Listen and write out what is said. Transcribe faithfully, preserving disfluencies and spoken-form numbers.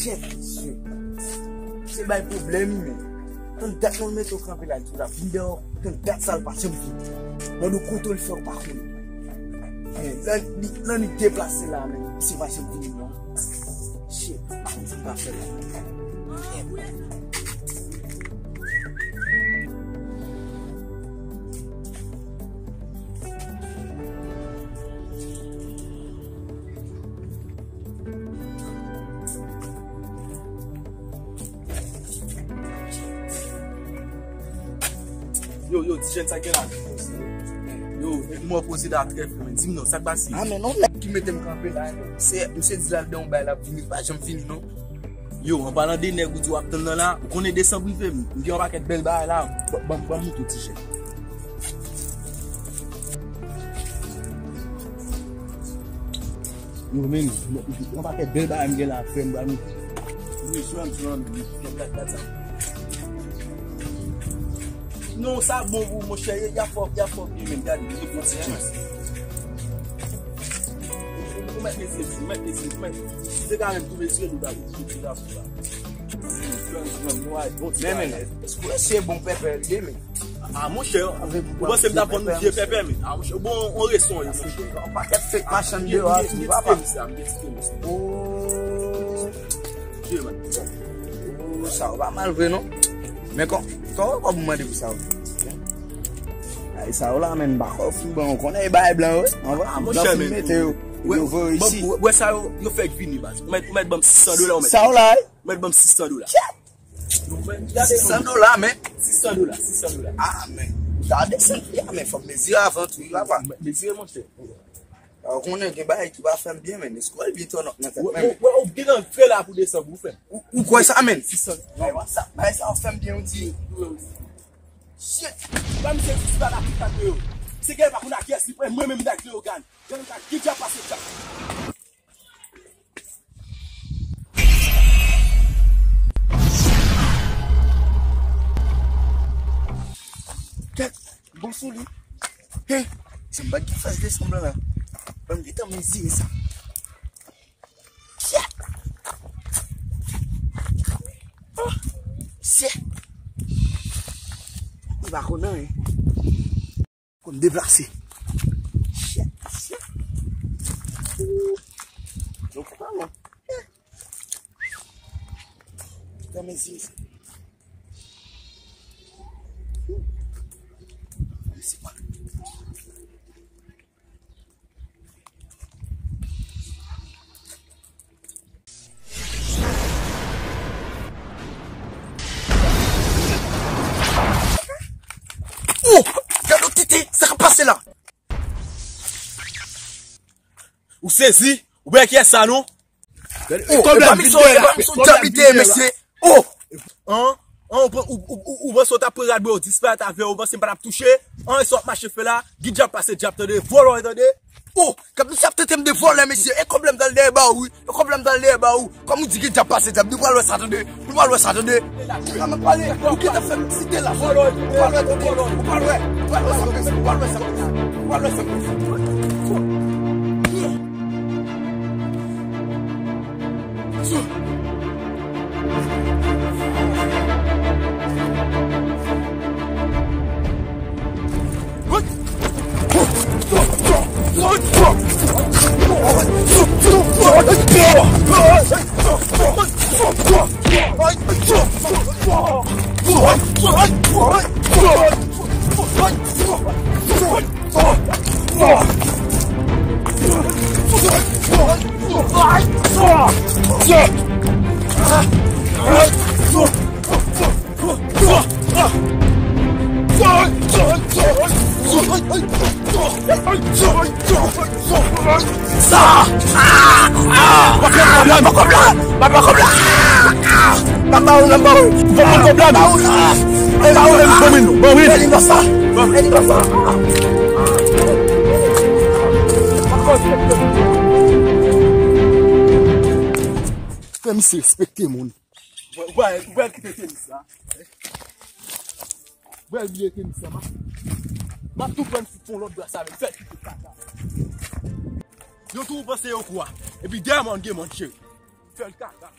Chèf, mesye. Se bay pwoblèm, wi, men. Tann dat mwen mete w kanpe la, di w l ap vin deyò. Tann dat sa l pa janm vini. Mande w kote w l fè, w pa konnen. Men, lè, lè li deplase la, men, misye pa janm vini, non. Shit, m pa konn sa m ka fè la. Yo, yo, ti jèn, sa gen la? Yo, mwen poze la trè fre, men. Di m non, sa k pase? A, men non, nèg ki mete m kanpe la, se, misye di l al dan yon bay la, vini, pa janm vini, non. Yo, an palan de nèg ou di w ap tann nan la, ou konnen desanm rive, m gen yon pakèt bèl bagay la, ban, ban, ban m montre w, ti jèn. Yo, men, yon pakèt bèl bagay m gen la, frè m, ba nou. Wi, sou m, sou m, men, gad, gad sa. Non, sa bon pou monchè, y a fò, y a fò, men, gad, li bon ti chans. Ou mèt mezire, ou mèt mezire, ou mèt. Si te ka menm tou mezire, li ba li, li ba li. Men, men, èske se bon pèpè li ye, men? A, monchè, ou panse m ta vann nou vye pèpè, men? A, monchè, bon, on reson, wi, monchè. Yon pakèt fake machann deyò a tou, papa. Oh. Oh, sa yo pa mal vre, non. Men kon, kon, kon pou mande pou sa yo. Ay, sa yo la, men, m pa kwè w fin ban, ou konnen e bay blan, wi. An vre? Blan fin mete yo. Yo voye isi. Wè sa yo, yo fèk vini, baz. Ou mèt, ou mèt ban m sis san dola, ou mèt. Sa yo la, wi. Ou mèt ban m sis san dola. Sis san dola, men. Sis san dola, sis san dola. A, men. Ou ta desann pri a, men fò m mezire avan tou, wi, papa. Mezire, monchè. Ou konnen gen bagay ki pa fè m byen, men. Èske w al byen tònòt nan tèt mwen, men? Ou, ou, ou gentan fè la pou desanm, ou fè. Ou, ou kwè sa, men? Sis san. Bay WhatsApp, bay sa, w fè m byen, ou di. Shit! Ba misye jis pa la ki fè yo. Se gen pa konn a kiyès li pran, mwen menm m ta kle yo gad. Gad, gad, ki djab pase djab. Kèt, bon sou li. Hey, se m pa t gen fas desanm la. Ban m gentan mezire sa. Shit. Oh, shit. Li pa konn anyen. Konn deplase. Shit, shit. Yo pa bon. Kite mezi. Mezi pa. Oh! Gade yon tete, sa k ap pase la? Ou sezi? Ou wè kiyès sa non? Oh, e pa misyon, e pa misyon djab li te ye, mesye. Oh! An, an, ou, ou, ou, ou, ou panse w t ap pran rad mwen, w disparèt avè w, ou panse m pa t ap touche? An, e sa w ap mache fè la, gi djab pase djab, tande, vòlò, tande. Oh, kap misye ap tante m de vòlè, mesye. E kòb la m t al dèyè ba ou, wi. E kòb la m t al dèyè ba ou. Kòm ou di gen djab pase djab, nou pral wè sa, tande. Nou pral wè sa, tande. Ou gentan fè m site la, vòlò. Ou pral wè, tande. Ou pral wè. Ou pral wè sa, mesye. Ou pral wè sa, mesye. Ou pral wè sa, mesye. Sa! Ah! Ah! Papa kòb la! Papa kòb la! Ah! Papa ou nan ba ou! Papa kòb la! Ba ou la! Ba ou la! Ban mwen! Ban mwen! Ban mwen! Frè, misye respekte moun. Ou pa, ou pa kite tenis la. Ou pa bliye tenis la, ma. M ap tou pran fout fon lòt bra sa, men fè kite kaka. Yo tou panse yo kwa. Epi dèyè mòn gen mòn cheri. Fè l kaka.